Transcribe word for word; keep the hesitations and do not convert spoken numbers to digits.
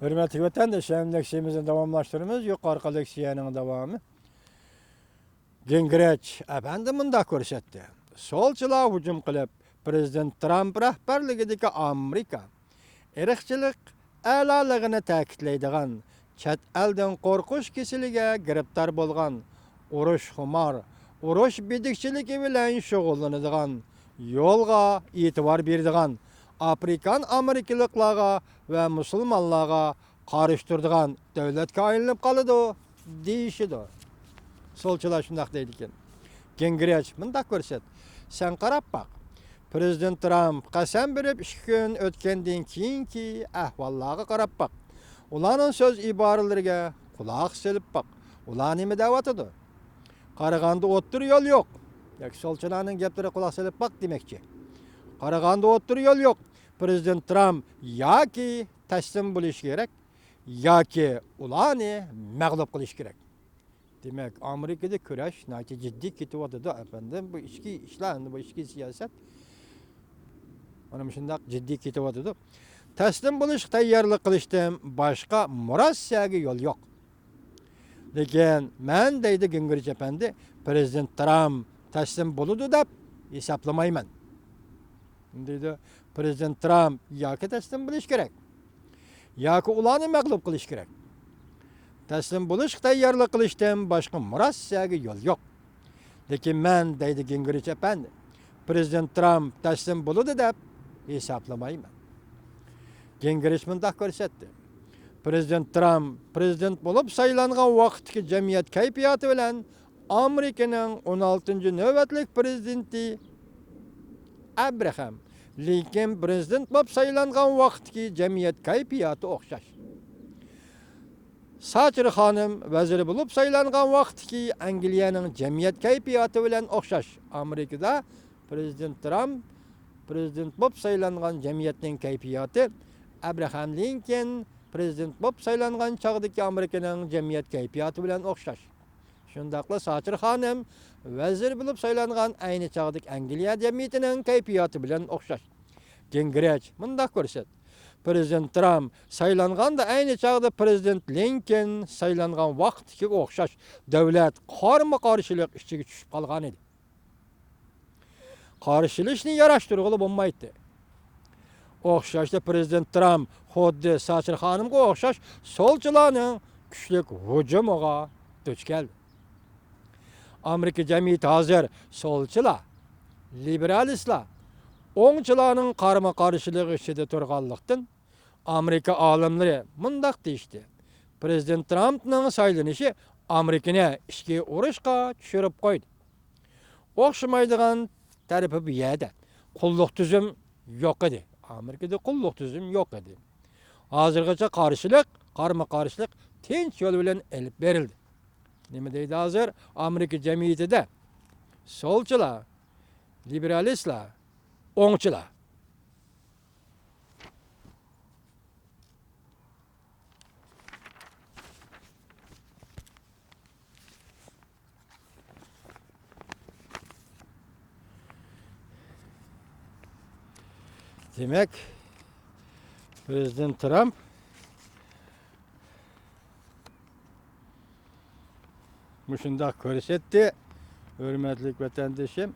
ھۆرمەتلىك ۋەتەنداشلار، لېكسىيەمىزنى داۋاملاشتۇرىمىز. يۇقىرىقى لېكسىيەنىڭ داۋامى. گىنگرىچ ئەپەندى مۇنداق كۆرسەتتى. سولچىلار ھۇجۇم قىلىپ، پىرېزىدېنت ترامپ رەھبەرلىكىدىكى ئامېرىكا ئىرقچىلىق ئەلالىقىنى تەكىتلەيدىغان، چەت ئەلدىن قورقۇش كېسىلىگە گىرىپتار بولغان، ئۇرۇشخۇمار، ئۇرۇش بېدىكچىلىكى بىلەن شۇغۇللىنىدىغان، يولغا ئېتىبار بېرىدىغان ئافرىكان ئامېرىكىلىقلارغا ۋە مۇسۇلمانلارغا قارشى تۇرىدىغان دۆلەتكە ئايلىنىپ قالىدۇ، دېيىشىدۇ. سولچىلار شۇنداق دەيدىكەن. گىنگرىچ مۇنداق كۆرسەت، سەن قاراپ باق. پىرېزىدېنت ترامپ قەسەم بېرىپ ئىككى كۈن ئۆتكەندىن كېيىنكى ئەھۋاللارغا قاراپ باق. ئۇلارنىڭ سۆز ئىبارىلىرىگە قۇلاق سېلىپ باق. ئۇلار نېمە دەۋاتىدۇ؟ قارىغاندا ئوتتۇرا يول يوق. ياكى سولچىلارنىڭ گەپلىرىگە قۇلاق سېلىپ باق دېمەكچى. قارىغاندا ئوتتۇرا يول يوق. پىرېزىدېنت ترامپ ياكى تەسلىم بولۇشى كېرەك، ياكى ئۇلارنى مەغلۇپ قىلىش كېرەك. دېمەك، ئامېرىكىدا كۈرەش ناھايىتى جىددىي كېتىۋاتىدۇ، ئەپەندىم. بۇ ئىچكى ئىشلار، ئەمدى بۇ ئىچكى سىياسەت. مانا مۇشۇنداق جىددىي كېتىۋاتىدۇ. تەسلىم بولۇشقا تەييارلىق قىلىشتىن باشقا مۇرەسسەگە يول يوق. لېكىن مەن، دەيدۇ گىنگرىچ ئەپەندى، پىرېزىدېنت ترامپ تەسلىم بولىدۇ دەپ ھېسابلىمايمەن. دەيدۇ، پىرېزىدېنت ترامپ ياكى تەسلىم بولۇشى كېرەك، ياكى ئۇلارنى مەغلۇپ قىلىش كېرەك. تەسلىم بولۇشقا تەييارلىق قىلىشتىن باشقا مۇرەسسەگە يول يوق. لېكىن مەن، دەيدۇ گىنگرىچ ئەپەندى، پىرېزىدېنت ترامپ تەسلىم بولىدۇ دەپ ھېسابلىمايمەن. گىنگرىچ مۇنداق كۆرسەتتى. پىرېزىدېنت ترامپ پىرېزىدېنت بولۇپ سايلانغان ۋاقىتتىكى جەمئىيەت كەيپىياتى بىلەن ئامېرىكىنىڭ ئون ئالتىنچى نۆۋەتلىك پىرېزىدېنتى ئەبراھام لىنكولن پىرېزىدېنت بولۇپ سايلانغان ۋاقىتتىكى جەمئىيەت كەيپىياتى ئوخشاش. ساتچېر خانىم ۋەزىر بولۇپ سايلانغان ۋاقىتتىكى ئەنگلىيەنىڭ جەمئىيەت كەيپىياتى بىلەن ئوخشاش. ئامېرىكىدا پىرېزىدېنت ترامپ پىرېزىدېنت بولۇپ سايلانغان جەمئىيەتنىڭ كەيپىياتى ئەبراھام لىنكولن پىرېزىدېنت بولۇپ سايلانغان چاغدىكى ئامېرىكىنىڭ جەمئىيەت كەيپىياتى بىلەن ئوخشاش. شۇنداقلا ساتچېر خانىم ۋەزىر بولۇپ سايلانغان ئەينى چاغدىكى ئەنگلىيە جەمئىيىتىنىڭ كەيپىياتى بىلەن ئوخشاش. گىنگرىچ مۇنداق كۆرسەت، پىرېزىدېنت ترامپ سايلانغاندا ئەينى چاغدا پىرېزىدېنت لىنكولن سايلانغان ۋاقىتتىكىگە ئوخشاش دۆلەت قارمۇ قارشىلىق ئىچىگە چۈشۈپ قالغانىدى. قارشىلىشىشنى ياراشتۇرغىلى بولمايتتى. ئوخشاشلا پىرېزىدېنت ترامپ خۇددى ساتچېر خانىمغا ئوخشاش سولچىلارنىڭ كۈچلۈك ھۇجۇمىغا دۇچ كەلدى. ئامېرىكا جەمئىيىتى ھازىر سولچىلار، لىبېرالىستلار، ئوڭچىلارنىڭ قارمۇ قارشىلىقى ئىچىدە تۇرغانلىقتىن، ئامېرىكا ئالىملىرى مۇنداق دېيىشتى، پىرېزىدېنت ترامپنىڭ سايلىنىشى ئامېرىكىنى ئىچكى ئۇرۇشقا چۈشۈرۈپ قويدى. ئوخشىمايدىغان تەرىپى بۇ يەردە، قۇللۇق تۈزۈم يوق ئىدى. ئامېرىكىدا قۇللۇق تۈزۈم يوق ئىدى. ھازىرغىچە قارشىلىق، قارمۇ قارشىلىق تىنچ يول بىلەن ئېلىپ بېرىلدى. نېمە دەيدۇ ھازىر ئامېرىكا جەمئىيىتىدە؟ سولچىلار، لىبېرالىستلار، ئوڭچىلار. دېمەك، پىرېزىدېنت ترامپ مۇشۇنداق كۆرسەتتى، ھۆرمەتلىك ۋەتەندىشىم.